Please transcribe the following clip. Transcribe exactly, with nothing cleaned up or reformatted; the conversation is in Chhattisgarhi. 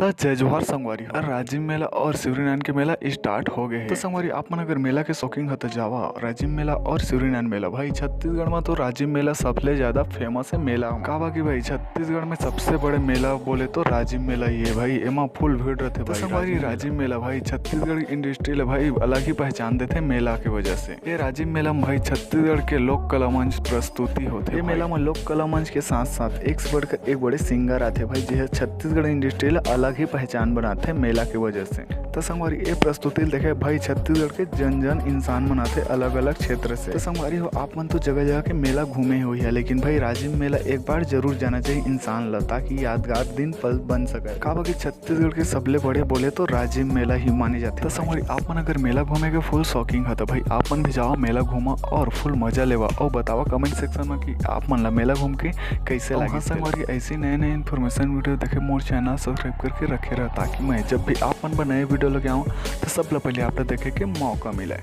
त जय जोहार संगवारी हो। राजिम मेला और शिवरीनारायण के मेला start हो गए हे। त संगवारी, आप मन अगर मेला के शौकीन हो त जावा राजिम मेला और शिवरीनारायण मेला। भाई, छत्तीसगढ़ में तो राजिम मेला सबले ज्यादा famous है मेला। काबर कि भाई, छत्तीसगढ़ में सबसे बड़े मेला बोले तो राजिम मेला ही है भाई। एमा full भीड़ रहथे भाई। संगवारी, राजिम मेला भाई छत्तीसगढ़ industry ले भाई अलग ही पहचान देथे मेला के वजह से। ये राजिम मेला में भाई छत्तीसगढ़ के लोक कला मंच प्रस्तुति होथे। ये मेला में लोक कला मंच के साथ साथ एक से बढ़कर एक बड़े singer आथे भाई, जे छत्तीसगढ़ industry ला अलग ही पहचान बनाथे मेला के वजह से। त संगवारी, ये प्रस्तुति ल देखे भाई छत्तीसगढ़ के जन जन इंसान मन आथे अलग अलग क्षेत्र से। त संगवारी हो, आप मन तो जगह जगह के मेला घूमे होही, लेकिन भाई राजिम मेला एक बार जरूर जाना चाहिए इंसान ला, ताकि यादगार दिन पल बन सके। काबर कि छत्तीसगढ़ के सबले बड़े बोले तो राजिम मेला ही माने जाथे। त संगवारी, आप मन अगर मेला घूमे के full शौकीन हो त भाई आप मन भी जावा, मेला घूमा और full मजा लेवा और बतावा comment section में कि आप मन ला मेला घूम के कैसे लगे। संगवारी, ऐसी नए नए information video देखे मोर channel subscribe करके रखे रहा, ताकि मैं जब भी आप मन बर नए video लेके आऊँ तो सबले पहले आप ला देखे के मौका मिले।